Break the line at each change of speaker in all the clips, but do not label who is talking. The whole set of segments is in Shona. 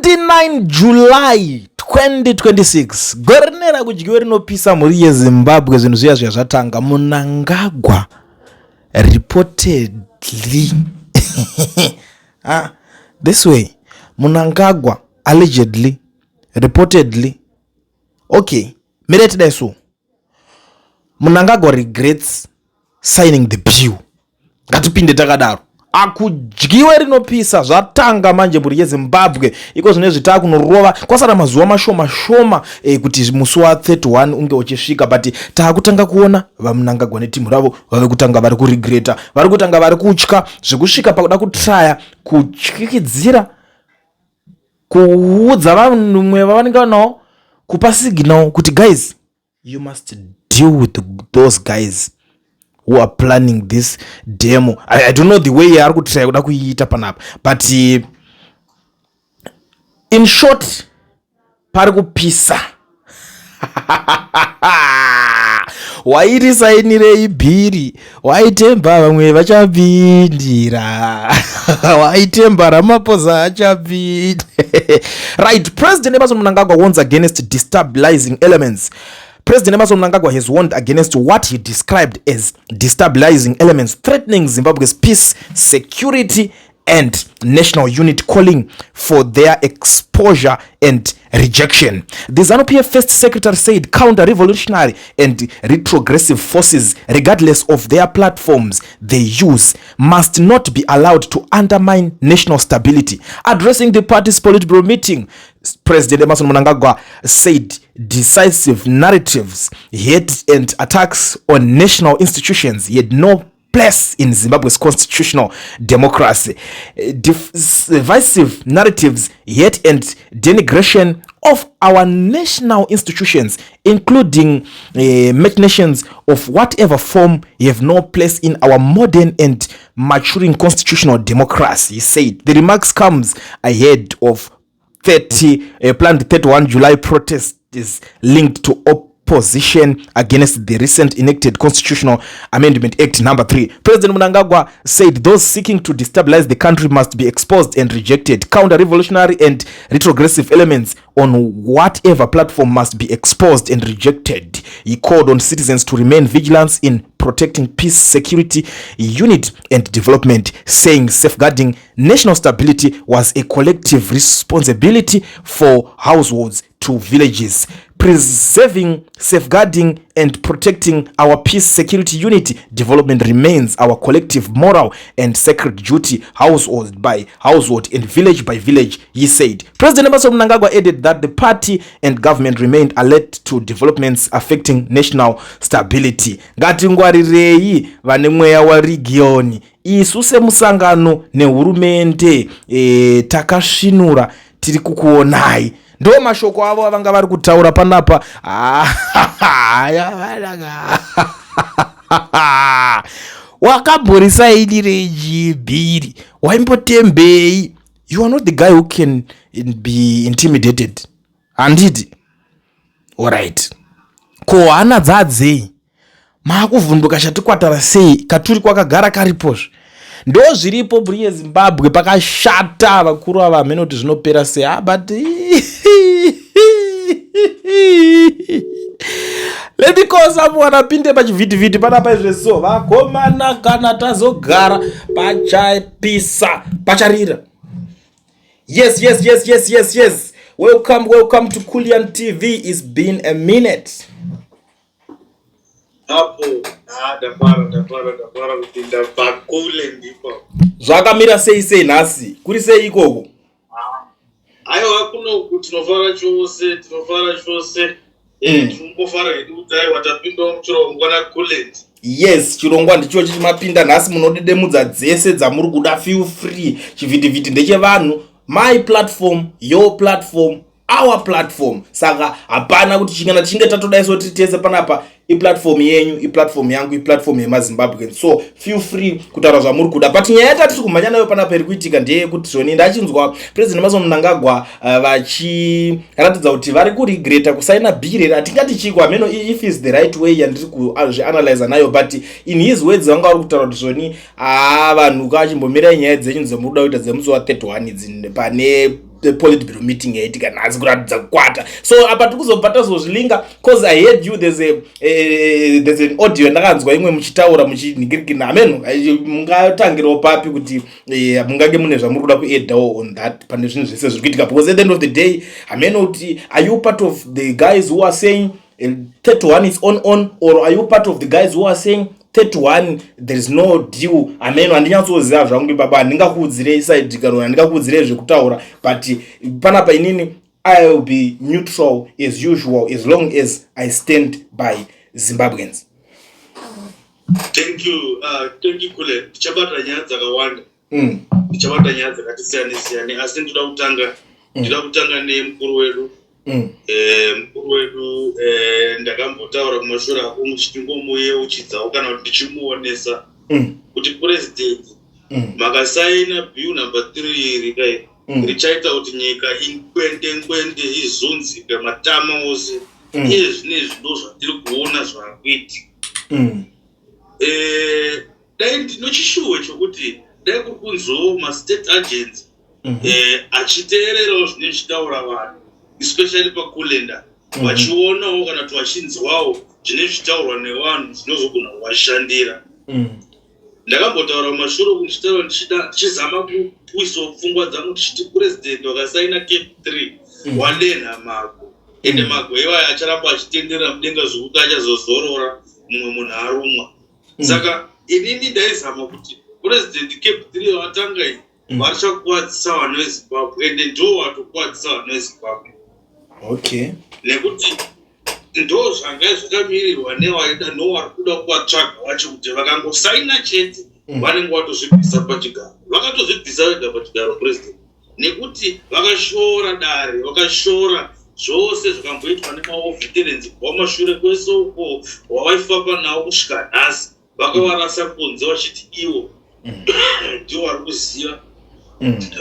29 July 2026 gore rinera kudyiwe rinopisa mhuri yeZimbabwe. Zvinhu zviya zviya zvatanga. Munangagwa reportedly ah, this way Munangagwa allegedly reportedly okay mire tidai so Munangagwa regrets signing the bill. Ngatipinde takadaro. Akudyiwe rinopisa zvatanga manje mhuri yeZimbabwe iko zvine zvitaa kunorova kwasara mazuva mashoma shoma eh, kuti musi wa 31 unge uchisvika but taakutanga kuona vaMnangagwa netimu ravo vave kutanga vari kuregreta vari kutanga vari kutya zvekusvika pakuda kutraya kutyikidzira kuudza vanhumwe vavanenge vanawo kupa signal kuti guys you must deal with those guys who are planning this demo. I don't know the way yaari kutraya kuda kuiita panapa but in short pari kupisa. Wairisainirei bhiri waitemba vamwe vachapindira waitemba Ramaphosa achapinda. Right, President Emmerson Mnangagwa warns against destabilizing elements. President Emmerson Mnangagwa has warned against what he described as destabilizing elements threatening Zimbabwe's peace, security and national unit, calling for their exposure and rejection. The ZANU-PF First Secretary said counter-revolutionary and retrogressive forces, regardless of their platforms they use, must not be allowed to undermine national stability. Addressing the party's Politburo meeting, President Emmerson Mnangagwa said decisive narratives, hate and attacks on national institutions had no place in Zimbabwe's constitutional democracy. Divisive narratives, hate and denigration of our national institutions, including machinations of whatever form, have no place in our modern and maturing constitutional democracy, he said. The remarks comes ahead of 30 planned 31 July protest is linked to opposition against the recent enacted Constitutional Amendment Act number 3. President Mnangagwa said those seeking to destabilize the country must be exposed and rejected. Counter-revolutionary and retrogressive elements on whatever platform must be exposed and rejected. He called on citizens to remain vigilant in protecting peace, security, unity and development, saying safeguarding national stability was a collective responsibility for households to villages. Preserving, safeguarding and protecting our peace, security, unity, development remains our collective moral and sacred duty, household by household and village by village, he said. President Emmerson Mnangagwa added that the party and government remained alert to developments affecting national stability. Ngatingwarirei vane mweya waregioni. Isu semusangano nehurumende takasvinura tiri kukuonai. Ndo mashoko avo avanga vari kutaura panapa. Wakamborisainirei bhiri waimbotembei? You are not the guy who can be intimidated, handiti? Alright, ko hana dzadzei maakuvhunduka chatikwatara sei katuri kwakagara karipozve ndo zviripo mhuri yeZimbabwe pakashata. Vakuru ava hamene kuti zvinopera sei. Ah, but let me call someone apinde pachivhitivhiti panapa izveso. Vakomana, kana tazogara pachapisa pacharira. Yes, welcome, welcome to Kulian TV. It's been a minute.
Apo ndafara, ndafara, ndafara kupinda pakule ndipo.
Zvakamira sei sei nhasi? Kuri sei ikoko?
Aiwa, kunoku tinofara chose, tinofara chose. Tinongofara hedu kuti aiwa, tapindawo muchirongwa naKulet.
Yes, chirongwa ndichochi chimapinda nhasi. Munodedemudza dzese dzamuri kuda, feel free. Chivhitivhiti ndechevanhu, my platform, your platform, our platform. Saka hapana kuti chingana tichinge tatodai so tiri tese panapa. Iplatform yenyu, iplatform yangu, iplatform yemaZimbabwean, so feel free kutaura zvamuri kuda. But nyaya yatatiri kumhanya nayo panapa iri kuitika ndeyekuti zvoni ndachinzwa President Emmerson Mnangagwa vachiratidza kuti vari kuregreta kusaina bhiri. Hatingati chiko, hameno if is the right way yandiri kuzvianalyza nayo, but in his words vanga vari kutaura kuti zvoni aa, vanhu kachimbomirai nyaya dzenyu dzemuri kuda kuita dzemusi wa31 idzi pane. Politburo meeting yaitika nhasi kuratidza kukwata. So apa tiri kuzobva tazozvilinga, cause I heard you, there's an audio yandakanzwa imwe muchitaura muchinhingirikina. Hameno mungatangirawo papi kuti mungange mune zvamuri kuda kuaddawo on that pane zvinhu zvese zviri kuitika, because at the end of the day, hameno kuti are you part of the guys who are saying 31 is on or are you part of the guys who are saying 31 there is no deal? Hameno, handinyatsoziva zvangu baba, handingakuudzirei side kana handingakuudzirei zvekutaura, but panapa inini I will be neutral as usual, as long as I stand by Zimbabweans.
Thank you, thank you, Kule. Ndichabata nyaya dzakawanda. Ndichabata nyaya dzakati siyane siyane, asi ndoda kutanga nemukuru wedu. Mukuru wedu, ndakambotaura kumashure ako muchitingomuyeuchidzawo kana kuti ndichimuonesa kuti President, makasaina bill number 3 iri kai, richaita kuti nyika ingwende ngwende, izunzike matama ose. Iye zvinezvi ndo zvatiri kuona zvaakuitika. Dai ndinochishuwo chokuti dai kuri kunzowo mastate agents achiteererawo zvinenge zvichitaura vanhu, especially pakulenda, vachionawo kana kuti vachinzwawo zvinenge zvichitaurwa nevanhu zvinozogona kuvashandira. Ndakambotaura mumashure uku ndichitaura ndichizama kuisawo pfungwa dzangu ndichiti President vakasaina CAB 3, wadenha mago, ende mago iwayo acharamba achitenderera mudenga zvekuti achazozorora mumwe munhu arumwa. Saka inini ndaizama kuti President, CAB 3 vatanga iyi, varichakuwadzisa vanhu veZimbabwe, ende ndo vatokuwadzisa vanhu veZimbabwe, nekuti ndo zvanga zvakamirirwa newaida nowari kuda kuvatsvaga vacho, kuti vakangosaina chete, vanenge vatozvibvisa pachigaro. Vakatozvibvisa vega pachigaro, President, nekuti vakashora dare, vakashora zvose zvakamboitwa nemawar veterans kubva kumashure kwese uko wavaifamba nawo kusvika nhasi. Vakavarasa kunze vachiti ivo ndivo vari kuziva,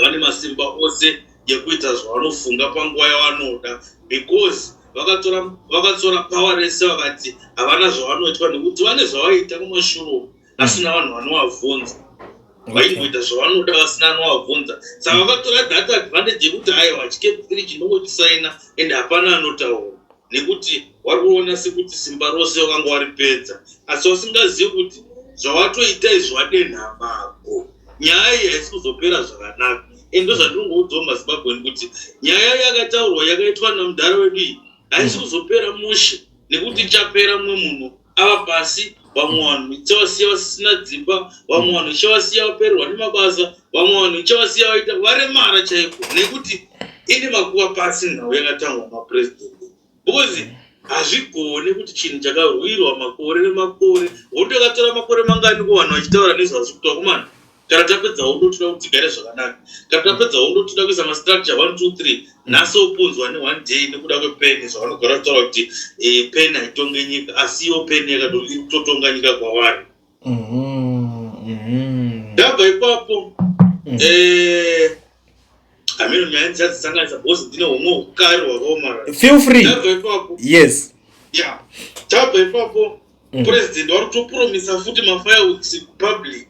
vane masimba ose ekuita zvavanofunga panguva yavanoda, because vakatora power rese, vakati havana zvavanoitwa nekuti vane zvavaiita kumashure uko asina vanhu vanovabvunza. Vaingoita zvavanoda vasina anovabvunza. Saka vakatora that advantage yekuti aiwa, chiCAB 3 chinongochisaina ende hapana anotaura, nekuti vari kuona sekuti simba rose vakanga varipedza, asi vasingazivi kuti zvavatoita izvi vadenha mago. Nyaya iyi haisi kuzopera zvakanaka, ende ndo zvandinongoudzawo maZimbabweni kuti nyaya yakataurwa yakaitwa namudhara wedu iyi haisi kuzopera mushe, nekuti ichapera mumwe munhu ava pasi, vamwe vanhu ichavasiya vasisina dzimba, vamwe vanhu ichavasiya vapererwa nemabasa, vamwe vanhu ichavasiya vaita varemara chaiko, nekuti ine makuva pasi nhau yakatangwa naPresident, because hazvigoni kuti chinhu chakarwirwa makore nemakore, hondo yakatora makore mangani kuvanhu vachitaura nezvazvo, kuti vakomana, kana tapedza hondo toda kuti tigare zvakanaka, kana tapedza hondo toda kuisa mastructure 1 2 3, nhasi opunzwa neone day nekuda kwepeni. Zvavanogara kutaura kuti peni haitonge nyika, asi iwo peni iri kutotonga nyika kwavari. Ndabva ipapo, hameno nyaya ndichadzisanganisa because ndine humwe ukari hwakaomarara.
Feel free.
Ndabva ipapo. Ya, tabva ipapo. President vari kutopromisa futi mafireworks kupublic.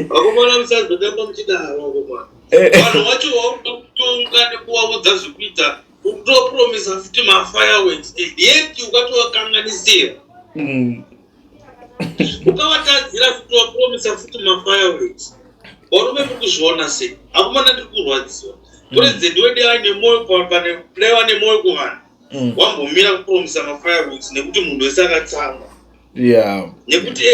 Vakomana, musazotamba muchidaro, vakomana. Vanhu vacho vauda kutonga nekuvaudza zvekuita, ukutopromisa futi mafireworks, yet ukatovakanganisira, ukavatadzira futi, wapromisa futi mafireworks. Varume, muri kuzviona sei? Akomana, ndiri kurwadziwa. Purezidendi wedu aine mwoyo, pane dai vane mwoyo kuvanhu, wambomira kupromisa mafireworks, nekuti munhu wese akatsamwa, nekuti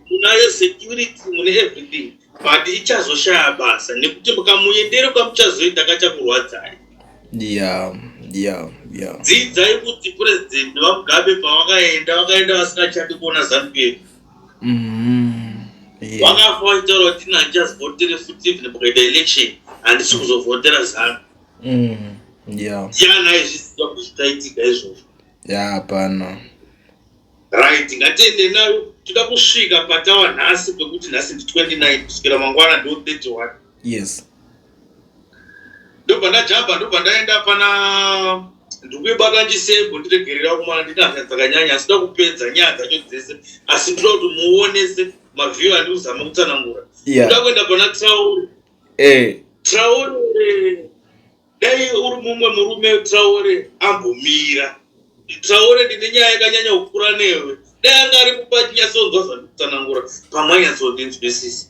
munayo security, mune everything, but ichazoshaya basa nekuti mukamuendere kwamuchazoita kachakurwadzai. Dzidzai kuti Purezidendi vaMugabe pavakaenda, vakaenda vasingachadi kuona ZANU PF. Vakafa vachitaura kuti ina handichazovhotere futi, even pakaita election handisi kuzovhotera ZANU. Ndiani aizviziva kuti zvichaitika izvozvo?
Yeah, hapana.
Right, ngatiende nayo. Toda kusvika patawa nhasi, pekuti nhasi ndi 29, kusvikira mangwana ndo 31. Ndobva ndajamba, ndobva ndaenda pana Ndikuibata ndisembo, ndiregerera kumana ndinahasha dzakanyanya, asi ndoda kupedza nyaya dzacho dzese, asi ndoda kuti muonese maview andiri kuzama kutsanangura. Ndoda kuenda pana Traore. Traore, dai uri mumwe murume, Traore, ambomira. Traore, ndine nyaya yakanyanya kukura newe. Dai anga ari kupa achinyatsonzwa zvandikutsanangura, pamwe anyatsondinzwisisa.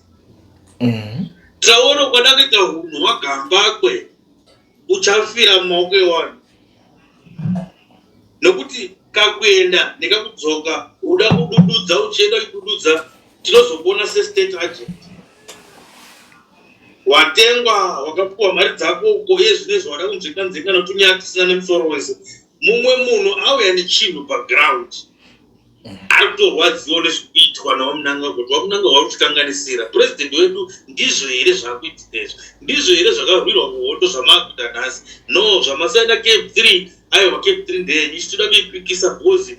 Traore, ukada kuita hunhu hwaGambakwe, uchafira mumaoko ewanhu, nokuti kakuenda nekakudzoka uda kudududza, uchienda uchidududza, tinozokuona sestate agent watengwa, wakapiwa mari dzako uko. Iye zvinezvi wada kunzvenga nzenga notunyaya tusina nemusoro wese. Mumwe munhu auya nechinhu paground, ari kutorwadziwa nezvikuitwa naVaMnangagwa, kuti VaMnangagwa vari kutikanganisira. Purezidendi wedu, ndizvo here zvaakuitika izvi? Ndizvo here zvakarwirwa muhondo zvamaakuita nhasi? No, zvamasaina CAB 3, aiwa, CAB 3 ndeyenyu, isu toda kuipikisa because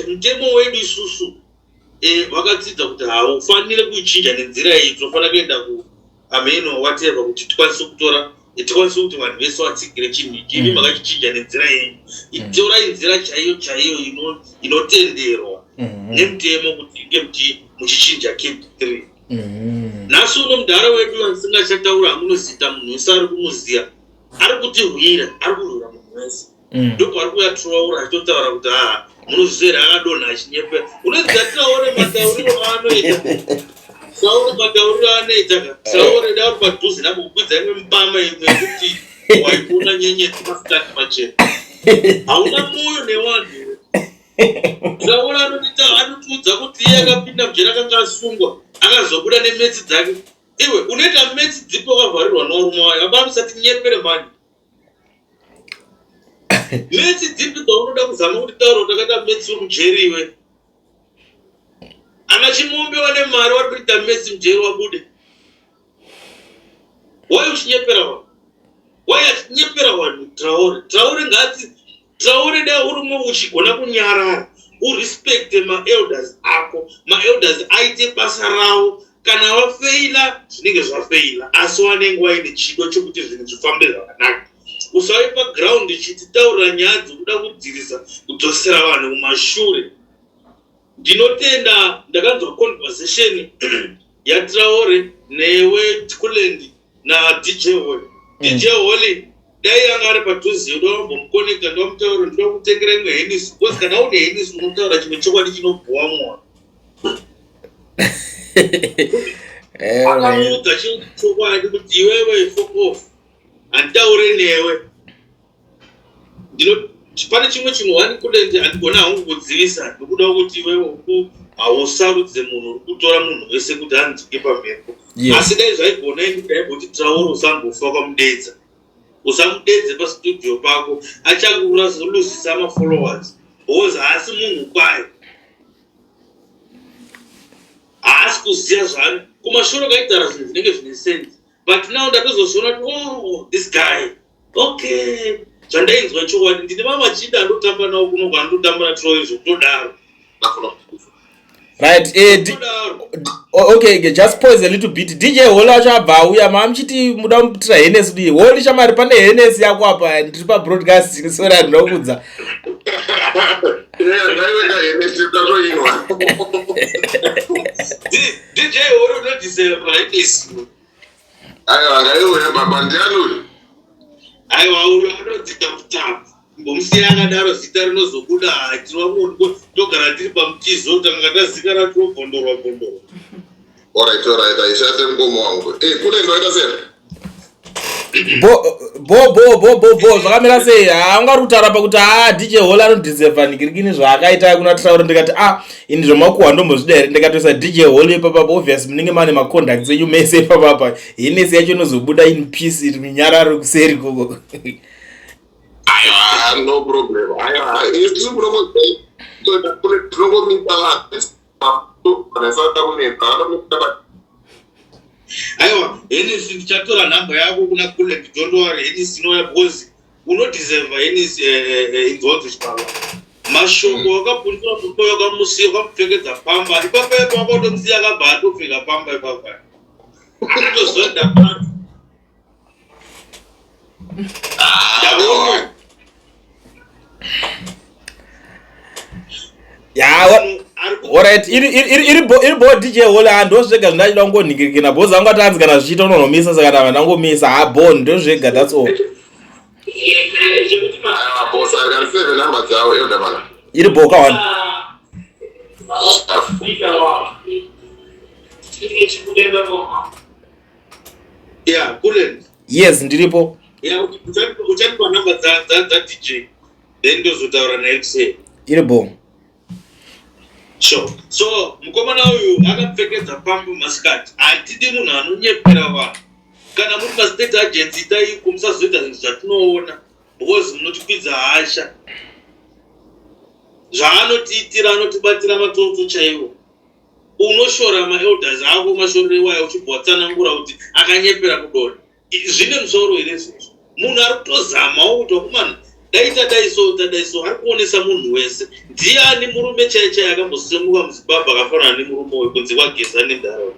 mutemo wedu isusu wakatsidza kuti haufaniri kuichinja nenzira iyi. Tinofanira kuenda kuameno whatever kuti tikwanise kutora, tikwanise kuti vanhu vese vatsigire chinhu ichi. Imi makachichinja nenzira yenyu. Torai nzira chaiyo chaiyo inotenderwa nemutemo kuti inge muchichinja CAB 3. Nhasi uno mudhara wedu asingachataura hamunozita, munhu wese ari kumuziya, ari kutirwira, ari kurwira munhu wese. Ndobva ari kuuya Traore achitotaura kuti haa, munozviziva here, akadonha achinyepera. Unoziva Traore matauriro aanoita? Traore matauriro aanoita ka, Traore da uri padhuze nambokukwidza imwe mupama imwe yekuti waikuona nyenyedzi masikati machena. Hauna mwoyo nevanhu. Traore anoita, anotiudza kuti iye akapinda mujeri, akanga asungwa, akazobuda nemaths dzake. Iwe unoita maths dzipi wakavharirwa norume wayo? Aba, musati nyepere mani. Maths dzipi dzaunoda kuzama kuti taura kuti akaita maths uri mujeri iwe? Ana Chimombe wane mari, wari kuita maths mujeri wabude. Wai uchinyepera vanhu? Wai achinyepera vanhu Traore? Traore ngaati, Traore, dai uri uchigona kunyarara, urespecte maelders ako, maelders aite basa ravo. Kana wafeila, zvinenge zvafeila, asi wanenge waine chido chekuti zvinhu zvifambe zvakanaka. Usave paground ichititaurira nyaya dzekuda kudzirisa, kudzosera vanhu kumashure. Ndinotenda, ndakanzwa conversation yaTraore newe Kulendi naDJ Holly. DJ Holly dai anga ari padhuze, ndoambomuconnecta, ndomutaura, ndoda kutengera imwe Hennessy, because kana une Hennessy unotaura chimwe chokwadi chinobhowa mwoyo. Akamuudza chokwadi kuti iwewe, fuck off, handitaure newe. Ndino pane chimwe chinhu wani, Kulendi, handigona hangu kudzivisa nokuda kwekuti iwewe hausarudze munhu, uri kutora munhu wese kuti anzwike pamhepo. Asi dai zvaigona, ini ndaimboti Traore usambofa wakamudedza, usamudedze pastudio pako, achakuluzisa mafollowers because haasi munhu kwayo, haasi kuziva zvaari. Kumashure kaitaura zvinhu zvinenge zvine sense, but now ndatozozviona kuti, oh, this guy, okay, zvandainzwa chokwadi. Ndine vamwe vachida andotamba navo kuno kwaandotamba naTraore zvokutodaro.
Right, okay, just pause a little bit. DJ Holly acho abva auya, maamuchiti muda kumutira Hennessy kudii? Holly, shamari, pane Hennessy yako apa, ndiri pabroadcasting, sorry, handina kukudza.
Ndaiweka Hennessy, ndatoinwa.
DJ Holly, unodeserve Hennessy.
Aiwa, ngaiuye baba. Ndiani uyu?
Aiwa, uyo anodzidza kutamba, mbomusiya akadaro, zita rinozobuda. Tinova togara tiri pamutizo, tanga tazikana, tinobvondorwa bvondorwa.
Alright, aishate mukomo wangu. Kule ndoita sei?
Bo bo bo bo bo bo, zvakamira sei? Haungari kutaura pakuti ha, DJ Holly anodeserva nigirikini zvaakaita kuna Traore. Ndikati, ah, ini zvamakuhwa ndombozvida here? Ndikatoisa DJ Holly ipapapa, obvious munenge mane macontacts enyu mese ipapapa. Hennessy yacho inozobuda in peace, iri munyararo kuseri koko.
Aiwa, no problem. Aiwa, isu tinongomisa vanhu vanesada kunetsa, vanomisa.
Aiwa, Hennessy, ndichatora nhamba yako kuna Kulendi, don't worry. Hennessy inouya because unodeserva Hennessy. Inzwanzo chibaba, mashoko wakabvunzwa mupo, wakamusiya, wakamupfekedza pamba ipapa ipa, wakatomusiya akabva atopfeka pamba ipapa, akatozoenda pasi. Ndaona.
Ya, alright, iri bo DJ Holy. Ha, ndo zvega zvindachida kungonhingirikina because anga tanzi kana zvichiita unonomisa, saka tava ndangomisa. Ha, bo ndo zvega, that's all.
Boss, akaniseve namba dzavo, elder mana.
Iri bo ka one.
Yeah, Kullen.
Yes, ndiripo.
Yeah, uchanipa namba dzaDJ, then ndozotaura naye kusei.
Iri bo.
Sure. So mukomana uyu akapfekedza pambo masikati. Hatidi munhu anonyepera vanhu. Kana muri mastate agency, itaiko, musazoita zvinhu zvatinoona because munotikwidza hasha. Zvaanotiitira, anotibatira matsotso chaiwo. Unoshora maelders ako, mashorero iwayo, uchibva watsanangura kuti akanyepera kudonha. Zvine musoro here izvozvo? Munhu ari kutozamawo kuti vakomana, dai tadai so, tadai so, ari kuonesa munhu wese. Ndiani murume chai chai akambosimuka muZimbabwe akafanana nemurume uyu, kunze kwaGeza nendaraunda,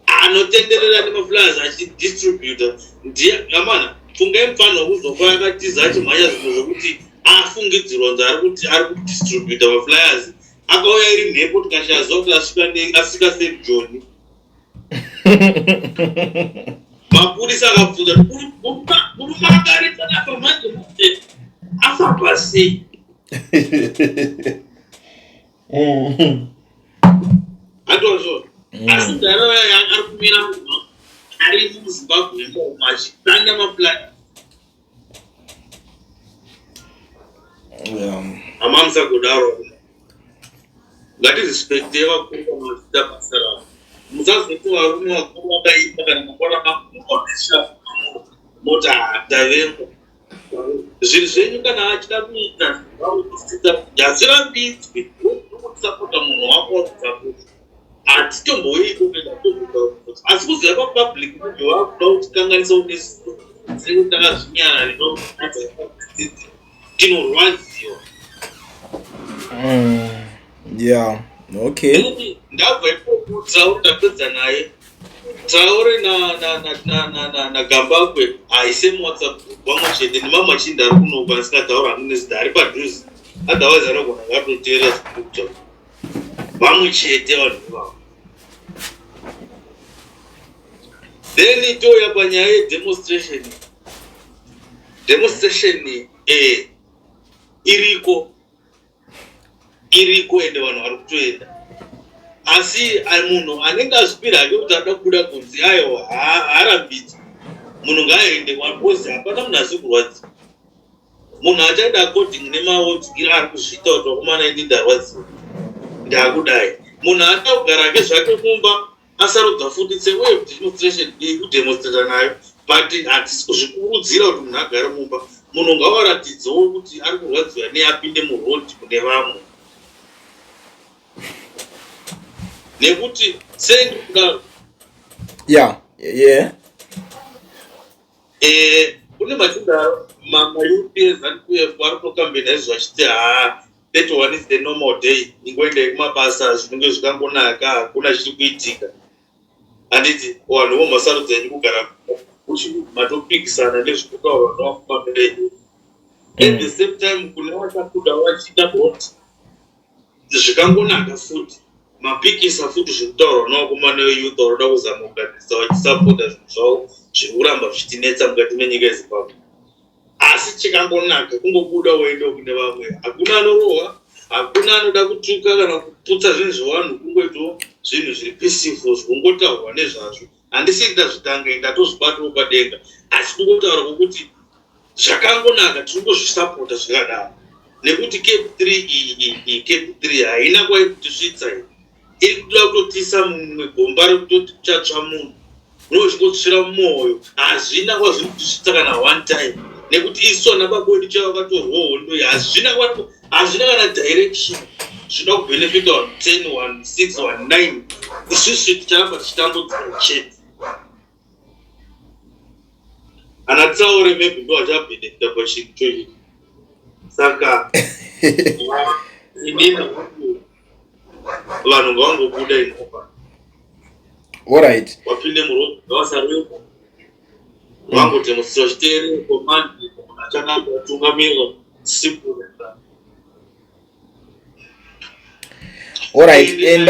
anotenderera nemaflyers achidistributa? Ndiye amana. Fungai, mufanirwa kuzofa akatiza achimhanya zvinhu zvokuti afungidzirwa kunzi ari kuti ari kudistributa maflyers. Akauya iri mhepo, tikashaya zuva kuti asvika sei Joni. Mapurisa akabvunza kuti murume akaretana pamanje manje afamba sei? Handozvo, asi nharaunda ari kumira, munhu ari muZimbabwe imomo achitanga maplan. Hama, musagodaro. Ngatirespecte vakuru vanoita basa ravo. Musazoti varume vakuru vakaipa, kana mangwana makuonesha moti hatavengwa. Zvinhu zvenyu kana achida kuita, hazvirambidzwi. Kusapota munhu wako wakusapota, hatitomboiko kuenda, asi kuziva papublic manje wakuda kutikanganisa unesu takazvinyarara, tinorwadziwa.
Yeah, okay.
Ndabva ikoko, Traore ndapedza naye. Traore naGambakwe haise muWhatsApp group vamwe chete nemamwe machinda ari kunoku asingataura hangu nezita, ari padhuze, otherwise anogona ngatoteera zviri vamwe chete vanhu ivavo. Then touya panyaya yedemonstration. Demonstration iriko, iriko, ende vanhu vari kutoenda, asi munhu anenge azvipira hake kuti anoda kubuda kunze, aiwa, haarambidzwi. Munhu ngaaende because hapana munhu asi kurwadziwa. Munhu achaenda according nemaodzwiro ari kuzviita kuti vakomana, ini ndarwadziwa, ndakudai. Munhu anoda kugara hake zvake mumba, asarudza futi seway of demonstration, kudemonstrata nayo, but hatisi kuzvikurudzira kuti munhu agare mumba. Munhu ngawaratidzewo kuti ari kurwadziwa neapinde muroad kune vamwe, nekuti sei ndiri kudaro? Kune machinda mayouth eZANU PF ari kutokambena izvo vachiti, "Haa, 31 is the normal day, ingoendai kumabasa, zvinenge zvikangonaka, hakuna chiri kuitika." Handiti vanhu vomasarudza enyu kugara matopikisana nezvinotaurwa nevafamba venyu? At the same time kune vachabuda vachiita bot, zvikangonaka futi, mapikisa futi zviri kutaurwa nevakomana veyouth vanoda kuzama kugadzirisa, vachisapota zvinhu zvavo zviri kuramba zvichitinetsa mukati menyika yeZimbabwe. Asi chikangonaka kungobuda woenda kune vamwe, hakuna anorohwa, hakuna anoda kutuka kana kuputsa zvinhu zvevanhu, kungoitawo zvinhu zviri peaceful, zvikungotaurwa nezvazvo. Handisiri ndazvitanga, ndatozvibatawo padenga, asi kungotaura kwokuti zvakangonaka, tirikungozvisapota zvakadaro, nekuti CAB 3 iyi, CAB 3 haina kwai kutisvitsa. Iyi iri kutoda kutotisa mumwe gomba rekutoti kuchatsva munhu unozvingotsvira mumwoyo. Hazvina kwazviri kutisvitsa kana one time, nekuti isu ana baba wedu chaivo vakatorwa hondo iyi, hazvina hazvina kana direction. Zvinoda kubhenefita 1 10 1 6 1 9, isusu ticharamba tichitambudzika chete. Ana Traore maybe ndo achabhenefita pachinhu chochi. Saka inini vanhu ngavangobuda inopa Wapinde muroad, ngavasareko, vangodemonstrate vachiteerera command, munhu achanaka atungamirwa, simple like that.
Alright, and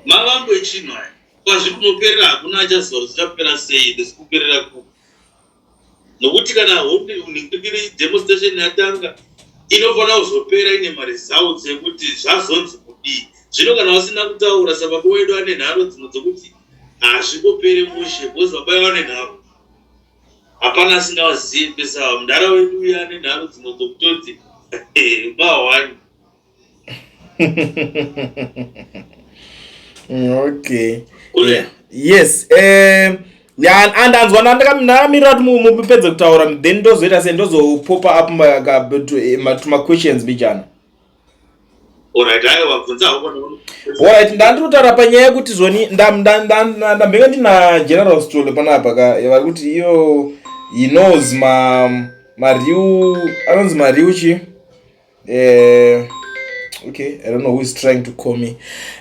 mavambo echinhu aya kwazviri kunoperera hakuna achaziva kuti zvichapera sei, ndesikuperera kupi, nokuti kana honekiri demonstration yatanga, inofanira kuzopera ine maresults ekuti zvazonzi kudii. Zvino kana vasina kutaura, sababa wedu ane nharo dzimwe dzekuti hazvingopere mushe, because baba vane nharo, hapana asingavazivi pesa. Mudhara wedu uyu ane nharo dzimwe dzokutoti mahwani.
Okay, yeah. Yes, ya, andanzwa. Ndakamirira kuti mupedze kutaura, then ndozoita se ndozopopa up tumaquestions mbijana.
Alright, aiwa, bvunza hako.
Alright, ndandiri kutaura panyaya yekuti zvoni ndambenge ndina General Stole panapa ka, vari kuti iyo he knows ma mareal, anonzi mareal chi, okay, I don't know who is trying to call me.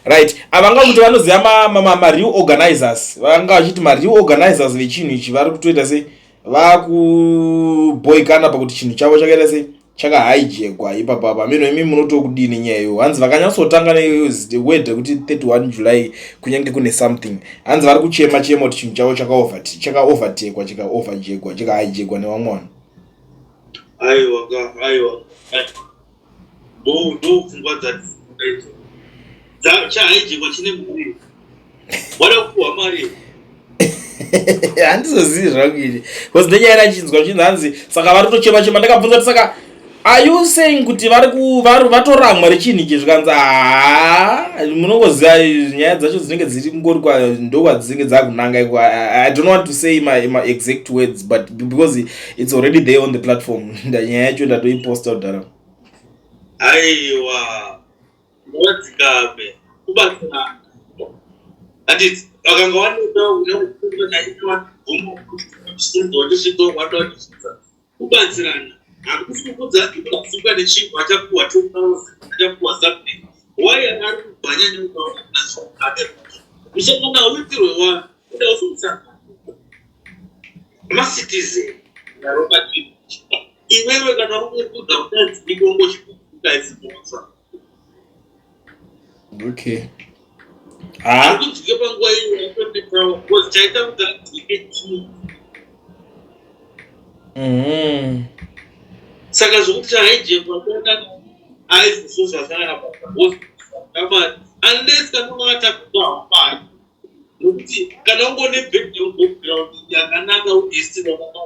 Right, avanga kuti vanoziva mareal organizers, vanga vachiti mareal organizers vechinhu ichi vari kutoita sei, vakuboikana pakuti chinhu chavo chakaita sei, chakahaijekwa ipapapa. Mino imi munotokudini nyaya iyo? Hanzi vakanyatsotanga neword rekuti 31 July, kunyange kune something, hanzi vari kuchema chema kuti chinhu chavo chakaovertekwa, chikaoverjekwa, chikahaijekwa nevamwe vanhu.
Aiwa ka, aiwa, ndo pfungwa dzati chahaijekwa chine mari, wada kupuhwa mari.
Handizozivi zvangu ini, because ndenyaya rachinzwa chinzi hanzi saka vari kutochema chema. Ndakabvunza kuti saka are you saying kuti vari vatoramwa rechinhu ichi? Zvikanzi haa, munongoziva nyaya dzacho dzinenge dziri kungori ndokwadzinenge dzakunanga iko. I don't want to say my exact words, but because it's already there on the platform, nyaya yacho ndatoiposta kudhara.
Aiwa, ngavadzikame, kubatsirana, handiti? Vakanga vanetaunaatisvika, kubatsirana. Hakusi kukudza kusuka nechinhu, achapuwa 2000, achapuwa something. Why ari kubhanya neukamusangano hauitirwe wa kuda usimusangano macitizen. Iwewe kana uri kudza kutadzika, ungochikuka isimotsa. Ari kunzwike panguva iyo, because chaita kuti anzwike chii? Saka zvokuti chahaijekwa aizvo zvasangana basa, unless kana wakatakuta mari, nokuti kana ungone background yakanaka, uhistory yakanaka,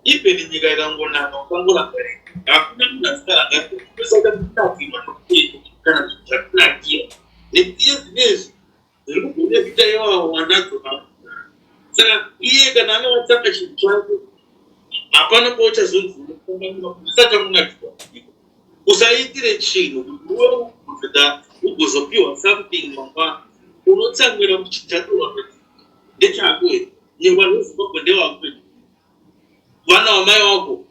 even nyika ikangonaka, ukangorangarira, hakuna munhu asikarangarira. Saka kunakirwa kana zvinhu zvakunakira nekuiye zvinezvi zviri kubenefita iwawo wanadzo. Saka iye kana anga vatanga chinhu chake, hapana pauchazonzi usati amunakirwa. Usaitire chinhu kuti uwe ugozoda ugozopiwa something mangwana. Unotsamwira kuti chinhu chatorwa ndechako here? Nyangwe vanhu veZimbabwe ndewako, vana vamai wako.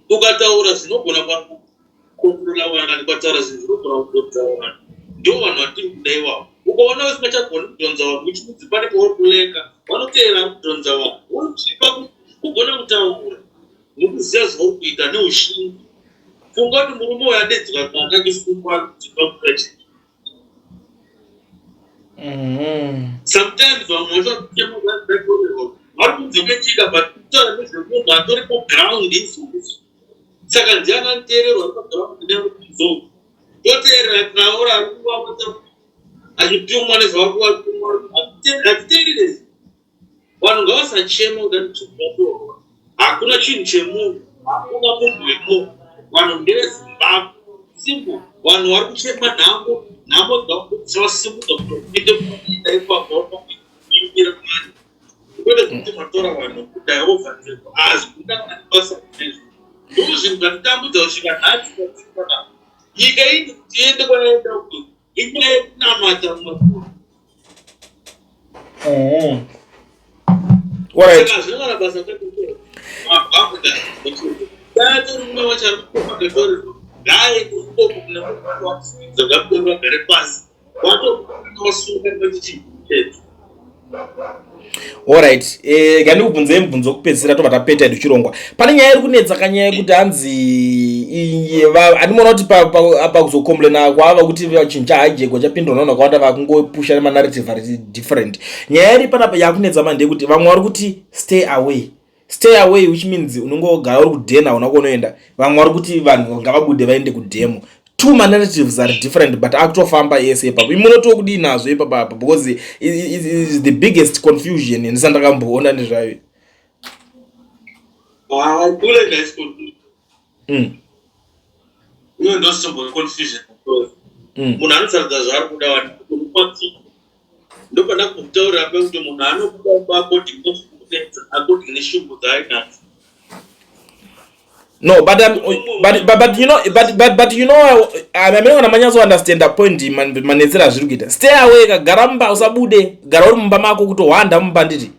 Ukataura zvinogona kukontrola vanhu, kana ukataura zvinhu zvinogona kudhonza vanhu, ndo vanhu vatiri kuda iwavo. Ukaona usingachagoni kudhonza vanhu, which means pane pauri kuleka. Vanoteera kudhonza vanhu, uchipa kugona kutaura nekuziva zvauri kuita neushingi. Funga kuti murume uyu adedzwa kana achisungwa kuti pakuita chinhu. Sometimes vamwe vacho vari kunze kwenyika, but kutaura nezvemunhu atori paground isusu. Saka ndiani anoteererwa ari paground nezo? Toteerera Traora ari kuvapota achitumwa nezvavari kuvatumwa. Hatiteerere. Vanhu ngavasachema kuti atitorwa. Hakuna chinhu chemunhu, hakuna munhu wemunhu. Vanhu ndeveZimbabwe, simple. Vanhu vari kuchema nhamo, nhamo dzavasimudza kuti kuita ipapo kuimbira vanhu, kwete kuti matora vanhu kudai. Hazvina kana basa nezvo. Ndo zvinhu zvatitambudza kusvika nhasi. Patikana nyika iyi kuti iende kwayaenda kuti inyaya yekunamata mumakuru. Saka hazvina kana basa. Mumwe wacho ari kutomagetorerwa ngaaende ikoko kune vagare pasi, watowasunga nechichinhu chedu.
Alright, ngandikubvunzei mubvunzo wekupedzisira, tobva tapeta hedu chirongwa. Pane nyaya iri kunetsa, kanyaya yekuti hanzi handimona kuti apa kuzocomplaina kwava kuti chinhu chahijackwa, chapindwa navanhu vakawanda, vakungopusha nemanarrative ari different. Nyaya iri panapa yakunetsa manje ndeyekuti vamwe vari kuti stay away, stay away, which means unongogara uri kudhena, hauna kunoenda. Vamwe vari kuti vanhu ngavabude vaende kudemo. Two manarratives are different, but akutofamba ese ipapo. Imunotoo kudii nazvo ipapo apa? Because is the biggest confusion ndisati ndakamboona nezvayo.
Hayi, kule nice confusion. Iyo ndosimbori confusion. Munhu anosarudza zvaari kuda. Wani ndopanda kutaurira pekuti munhu anobuda according nekunetsa, according neshungu dzaainadzo.
No, but but you know, but you know, I mean, kana manyatso understand the point, manetsera azviri kuita stay away, kagara mumba, usabude, gara uri mumba mako, kutohwanda mumba, nditi.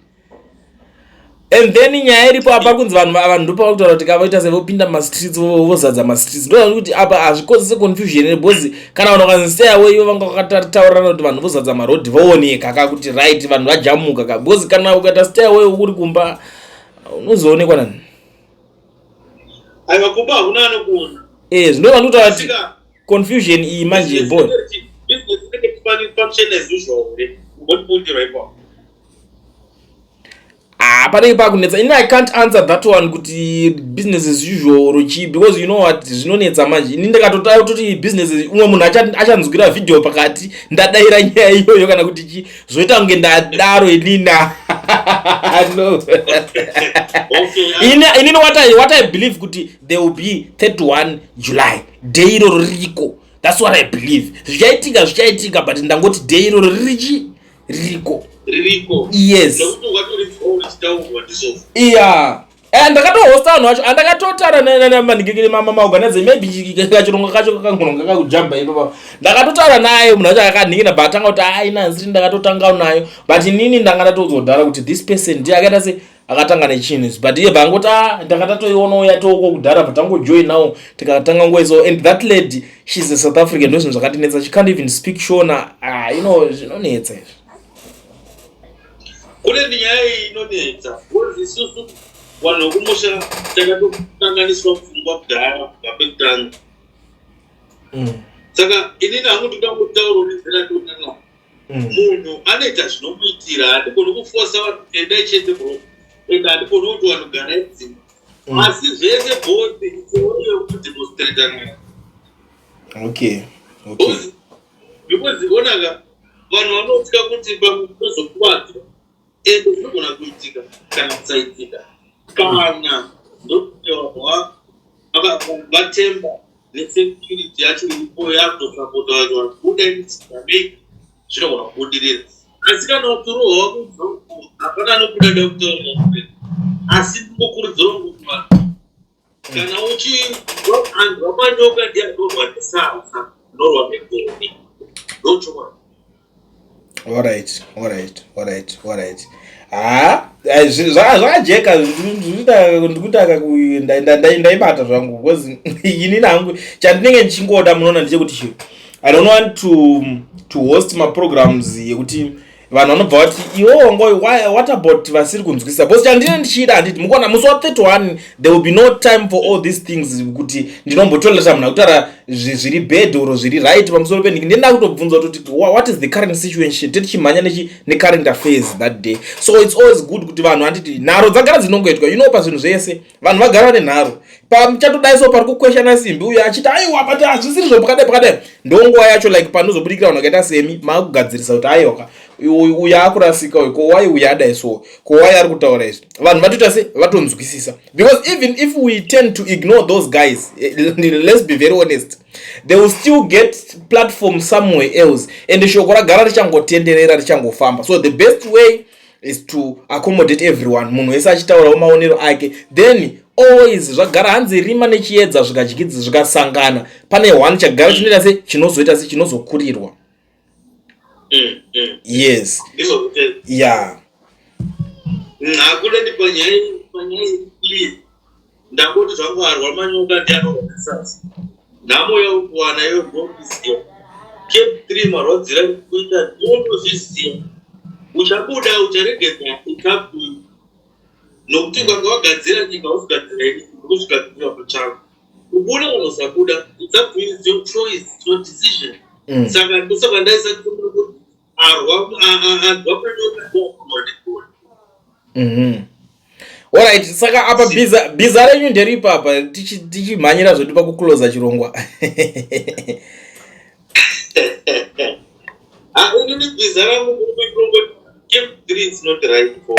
And then nyaya iripo apa, kunzi vanhu ndopa kutaura kuti kavaita sevopinda mumastreets, vozadza mastreets. Ndo kuti apa hazvikozese confusion, because kana vanhu vakanzi stay away, ivo vanga vakataurirana kuti vanhu vozadza marodhi, vooneka ka kuti right, vanhu vajamuka ka. Because kana ukaita stay away uri kumba, unozoonekwa nani?
Aiwa, kumba hakuna anokuona.
Zvino vanhu kutaura kuti confusion iyi manje boy.
Business inenge function as usual here? Umbondipundirwa ipapo.
Ah, panenge pakunetsa. Ini I can't answer that one kuti business as usual or chii, because you know what, zvinonetsa manje. Ini ndikatototi business, umwe munhu achanzwira vhidhiyo pakati ndadayira nyaya iyoyo, kana kuti chi zvoita kunge ndadaro inina. No. Inini what I believe kuti there will be 31 July day, iroro ririko. That's what I believe. Zvichaitika, zvichaitika, but ndangoti day iroro ririchi ririko.
Ririko.
Yes.
Nekuti ukatoridzwa uchitaurwa ndizvo.
Iya, ndakatohosta vanhu vacho, andakatotaura maorganize, maybe kachirongwa kacho kakangononga kakujamba ipapa. Ndakatotaura naye munhu wacho akanhingina, but atanga kuti aina nsiri ndakatotanga nayo, but inini ndanga ndatozodhara kuti this person ndiye akaita se akatanga nechinhu, but iye bvangoti a ndakatatoionawo yatoko kudhara, but tangojoinawo tikatanga ngoiso. And that lady, she's a South African. Ndo zvinhu zvakandinetsa, she can't even speak Shona. Ah, zvinonetsa izvi.
Kune nyaya iyi inonetsa, because isusu vanhu vekumusha takatokanganiswa pfungwa kudhara, kubva pekutanga. Saka inini hangu ndoda kutaura nenzira ndonana. Munhu anoita zvinomuitira. Handigoni kufosa vanhu kuti endai chete bro, ende handigoni kuti vanhu garai dzimba. Asi zvese both yekudemonstrata nayo. Because onaka, vanhu vanotya kuti pamwe unozokuwadzwa, ende zvinogona kuitika kana kusaitika. Kana ndokuti vanhu vatemba nesecurity yacho iripo, yakutosapota vacho, vanhu buda maybe zvinogona kubudirira. Asi kana ukirohwa kunzi hapana anobuda da kutaura, asi ndingokurudzira kuti vanhu, kana uchi anhu vamanyoka ndiye anorwa nesadza, anorwa negoni, ndochokwadi.
Alright. Ha, zvakajeka. Ndikuita ndaibata zvangu, because inini hangu chandinenge ndichingoda, munoona, ndechekuti chiro I don't want to host maprograms yekuti vanhu vanobva vati iwowo ngoi, what about vasiri kunzwisisa? Because chandine ndichida, handiti mukuona musi wa31 there will be no time for all these things, kuti ndinombotolerata munhu akutaura zviri bad or zviri right pamusoro penhiki. Ndenda kutobvunza kuti what is the current situation, tetichimhanya necurrent affairs that day. So it's always good kuti vanhu, handiti nharo dzagara dzinongoitwa pazvinhu zvese, vanhu vagara nenharo. Pamuchatodai so pari kukweshana simbi, uyo achiti aiwa, but hazvisiri zvo, pakadai pakadai, ndonguva yacho like panozobudikira vanhu vakaita semi maakugadzirisa kuti aiwaka, uyu akurasika uyu, ko wai uyu adai so, ko wai ari kutaura izvi? Vanhu vatoita se vatonzwisisa, because even if we tend to ignore those guys, let's be very honest, they will still get platform somewhere else, and shoko ragara richangotenderera, richangofamba. So the best way is to accommodate everyone, munhu wese achitaurawo maonero ake. Then always zvagara hanzi rima nechiedza zvikadyidzi zvikasangana, pane one chagara chinoita se chinozoita se chinozokurirwa. Yes.
Ndizvo kuti Hakuna ndi panyaya please, ndangoti zvangu arwa manyoka ndianorwa nesasa. Nhamo yaukuwana iyo ndondiziva. Cape 3 marwadzira kuita ndonozviziva. Uchabuda, ucharegedza, it's up to you, nokuti ukanga wagadzira nyika, usigadzira ini, kuzvigadzirira pachako. Kubuda kana usabuda, it's up to you, it's your choice, it's your decision. Saka ndosaka ndaisa kuti arwa anzwa panyoka.
Alright, saka apa bhiza renyu nderipi apa, tichimhanyira zvedu pakuclosa chirongwa?
Ah, inini bhiza rangu CAB 3 is not right for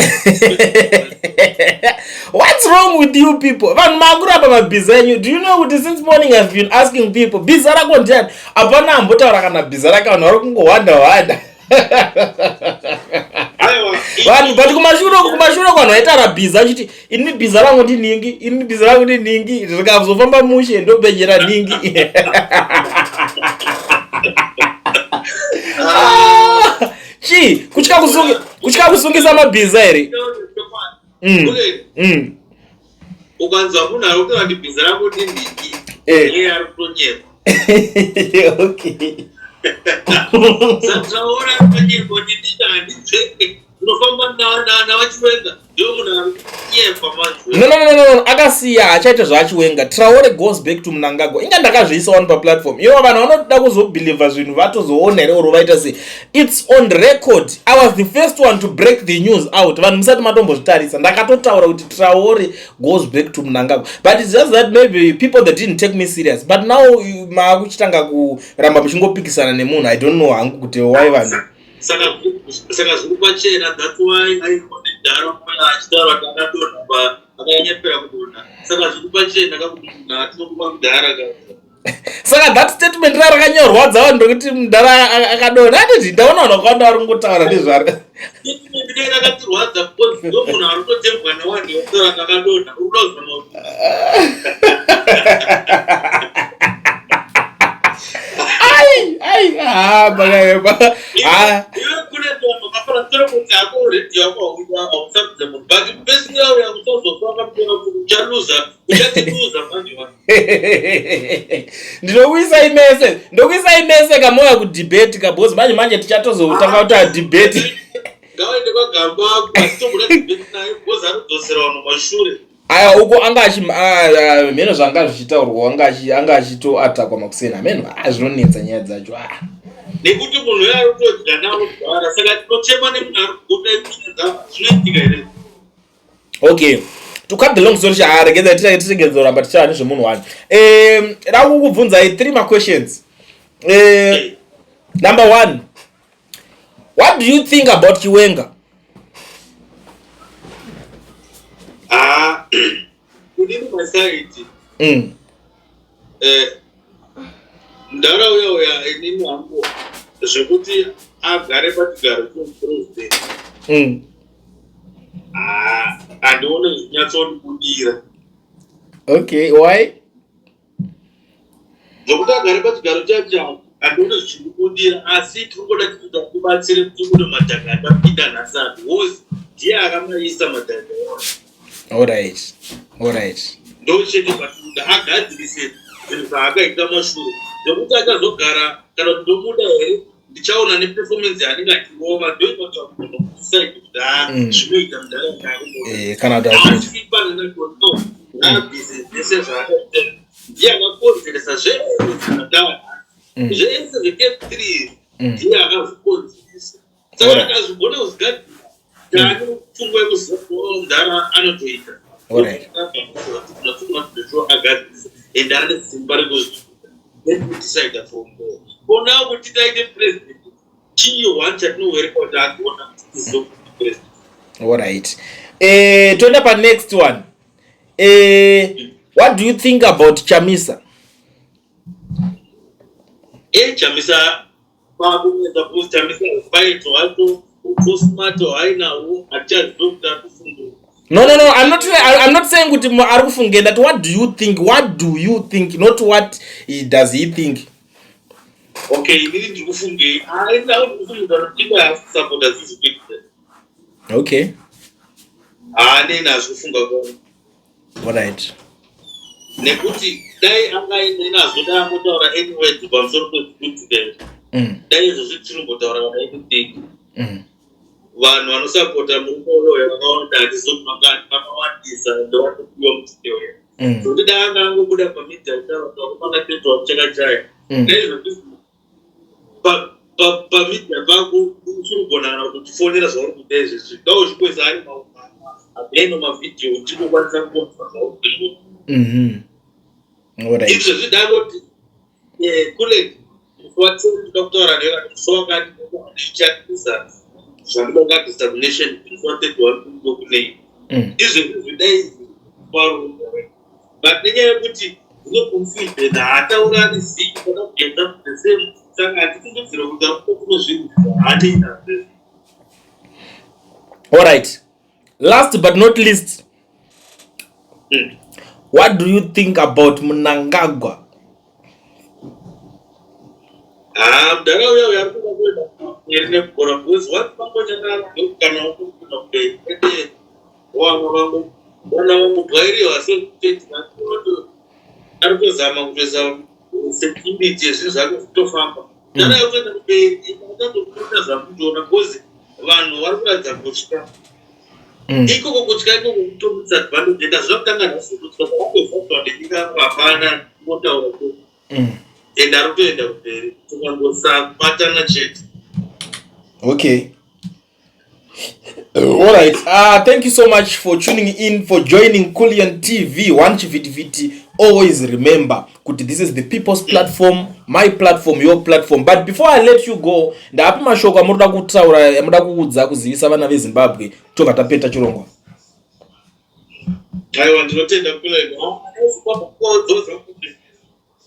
What's wrong with you people? Vanhu makuramba mabhiza enyu. Do you know kuti since morning I've been asking people, bhiza rako ndiani? Hapana ambotaura kana bhiza rake. Vanhu vari kungohwanda hwanda.
Aiwa.
Vanhu, but kumashure vanhu vaitaura bhiza achiti, "Ini bhiza rangu ndinhingi, ini bhiza rangu ndinhingi, zvikazofamba mushe ndobhejera nhingi." Ah, chii, kutya kusungisa mabhiza here?
Kule, ukanzwa munhu ari kutaura kuti bhiza rako ndinhingi, iye ari kutonyepa. Sataura panyepa kuti ndini handidzveke, unofamba navaChiwenga, ndiwo munhu ari kunyepa manje.
No, akasiya, hachaita zvaaChiwenga. Traore goes back to Mnangagwa. Inga ndakazviisa wani paplatform ivo. Vanhu vanoda kuzobelieva zvinhu vatozoona here or vaita sei? It's on record. I was the first one to break the news out. Vanhu musati matombozvitarisa, ndakatotaura kuti Traore goes back to Mnangagwa, but it's just that maybe people that didn't take me serious, but now maakuchitanga kuramba muchingopikisana nemunhu. I don't know hangu kuti why vanhu.
Saka zviri pachena. That's why aikonedhara achitaura kuti akadonha, pa akanyepera kudonha. Saka zviri pachena kakuti munhu atinokupa mudhara ka.
Saka that statement ra rakanyorwadza vanhu rekuti mudhara akadonha, anditi? Ndaona vanhu vakawanda vari kungotaura nezvaro.
Statement dai rakatirwadza because ndo munhu ari kutotembwa nevanhu vekutaura kuti akadonha. Uri kuda kuzama
Ai ai, ha, pakaipa, ha.
Iwe kune makafanira kuti ako redio yako hausabudza munhu, but pesi yauya usazofa wakatora kuti uchaluza, uchatiluza manje vanhu.
Ndinokuisai mese, ndokuisai mese kamoya kudebate kabhozi. Manje manje tichatozotanga kuti adebate.
Ngavaende kwaGamba, asitomboda debate naye because anodzosera vanhu mashure.
Aya, uko anga achi mheno zvanga zvichitaurwa, anga achitoatakwa makuseni. Hameno, zvinonetsa nyaya dzacho.
Nekuti munhu uyo ari kutodya navo kudhara, saka tinochema nemunhu ari kugoda. Zvinoitika here?
Okay, to cut the long story short, regedza tiregedza kuramba tichava nezvemunhu one. Da kukubvunzai three maquestions. Number one, what do you think about Chiwenga?
Ah, inini maside, mudhara uya uya, inini hangu zvekuti agare pachigaro chemupresident, ah, handione zvinyatsondibudira.
Okay, why?
Zvokuti agare pachigaro chacho handione zvichindibudira, asi tiri kungoda kuti tibatsire kuti kune madhaka atapinda nhasi ati because ndiye akamaisa madhaka iwayo.
All right.
Ndo chete patinoda, agadzirise zvinhu zvaakaita mashure. Zvekuti achazogara kana kuti ndomuda here, ndichaona neperformance yaanenge achirova. Ndoita kuti decide kuti ha, zvinoita mudhara.
Kana kuti hazviiti.
Asi pananakoto ngaabvise zvese zvaakaita. Ndiye akakonzeresa zvese zvakadaro, zvese zveCAB 3, ndiye akazvikonzeresa. Saka akazvigona kuzvigadzira, taane pfungwa yekuziva kuti oh, mudhara anotoita agadzirisa and ane simba rekuzviita, then we decide from there. For now, kuti taite president, chii one chatinowereka kuti agona kuti tizokuti president?
Alright, toenda panext one. What do you think about Chamisa?
Chamisa kwakunetsa because Chamisa fight wacho usmart haainawo, hatichazivi kuti ari kufungura.
No, I'm not saying kuti ari kufunga. Ndati what do you think? What do you think, not what does he think.
Okay, inini ndiri kufungei? Aina kufunga kuti asapota zizi. Haanei nazvo kufunga kwangu. Nekuti dai angaine nazvo, dai angotaura any words pamusoro pezvikuitika izvi, dai izvozvi tiri kumbotaura kana anything. Vanhu vanosapota murume uyoyo vakawanda, hatizomangani, vakawandisa, ndovanopiwa muchitewe. Zvokuti dai anga angobuda pamedia kutaura kuti vakomana tetwa kuchakachaya, naizvozvo pamedia pako uchiri kugona kana kutotifonera zvauri kuita izvezvi, dai uchingoisa ari hameno mavhidhiyo, uchingokwanisa kuona zvauri kuita. Izvezvi dangoti kule musi wa10 ndoda kutaura newe, kana musi wakati ndichatisa zvandinoda kuadresa kunation, musi wa31 ndokunei. Izvezvi dai parumo, but nenyaya yekuti dzine confusion, haataurani zii kana kuenda the same, saka hatifungidzire kuti akuto zvinhu zvaanei nazvo.
Alright, last but not least, what do you think about Mnangagwa?
Ha, mudhara uya uya ari kuda kuenda mberi nekugora, because wati pangonyana kana wakuenda kumberi ende wana wana vangobwairiwa sekuteti ari kuzama kutoisa security yezvinhu zvake zvitofamba. Mudhara yakutoenda kumberi akatokuita zvakutoona, because vanhu vari kuratidza kutya. Ikoko kutya ikoko kutomisa advantage, ende hazvina kutanga nhasi kutya, zvakatozadzwa nenyika, hapana kungotaura ku ende ari kutoenda kumberi, tikangosabatana chete.
Okay, all right, thank you so much for tuning in, for joining Kulian TV one Chivhitivhiti. Always remember kuti this is the people's platform, my platform, your platform. But before I let you go, ndaapi mashoko amunoda kutaura, amunoda kuudza, kuzivisa vana veZimbabwe, tobva tapeta chirongwa?
Aiwa, ndinotenda kule kodzoza kuti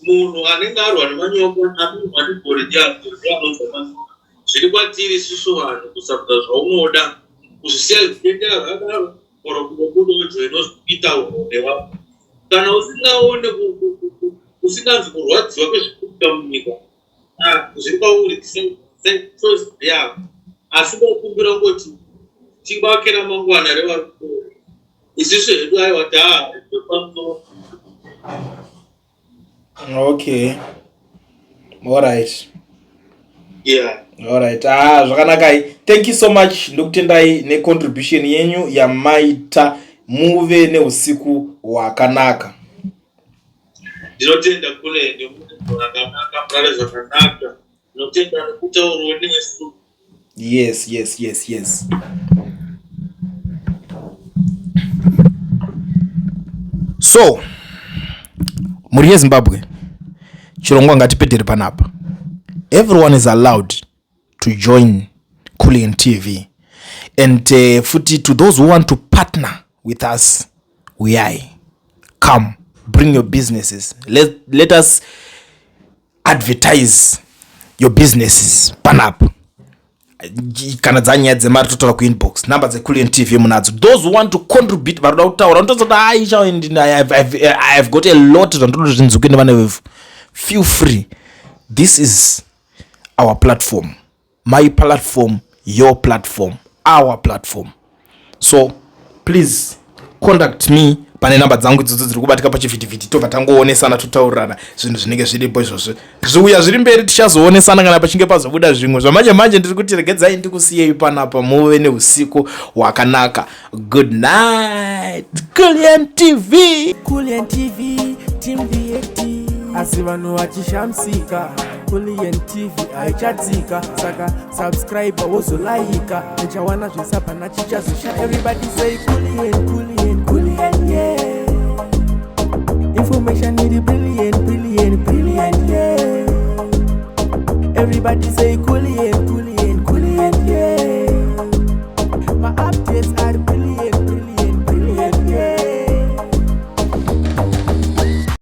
munhu anenge arwa nemanyoka anorwa negore ndianonzwa manyoka. Zviri kwatiri isusu vanhu kusarudza zvaunoda, kuzvisiya zvichiendera zvakadaro or kungobuda inozoita nevanhu. Kana usingaone, usinganzi kurwadziwa kwezvikuitika munyika, zviri kwauri, choice yako. Asi ndokumbira ngoti tivake ramangwana revari kutora. Isusu hedu aiwa, taa pamusoro.
Okay, alright. Alright, ah, zvakanakai. Thank you so much, ndokutendai necontribution yenyu yamaita. Muve neusiku hwakanaka.
Ndinotenda kule, ndemunhu akanaka, murare zvakanaka. Ndinotenda nekutaurawo nesu.
Yes. So mhuri yeZimbabwe, chirongwa ngatipedhere panapa. Everyone is allowed to join Kulian TV, and futi to those who want to partner with us, uyai, come, bring your businesses. Let us advertise your businesses panapa. Kana dzanyaya dzemari, totaura kuinbox, number dzeCulian TV munadzo. Those who want to contribute, varoda kutaura, unotozoti aisha, I've got a lot zvandoda zvinzwike nevana vevhu, feel free. This is our platform, my platform, your platform, our platform. So please contact me pane namba dzangu idzodzo dziri kubatika pachivhitivhiti, tobva tangoonesana, totaurirana zvinhu zvinenge zviripo izvozvo. Zviuya zviri mberi, tichazoonesana kana pachinge pazobuda zvimwe zvamanje manje. Ndiri kuti regedzai ndikusiyei panapa, muve neusiku hwakanaka. Good night, Culian TV.
Kulian TV, Team VAT. Asi vanhu vachishamisika, Kulian TV haichatsika, saka subscribe, wozolaika, uchawana zvisapana chichazosha. Everybody say Kulian, Kulian, Kulian, yeah. Information iri brilliant, brilliant, brilliant, yeah. Everybody say Kulian, Kulian, Kulian, yeah. My updates.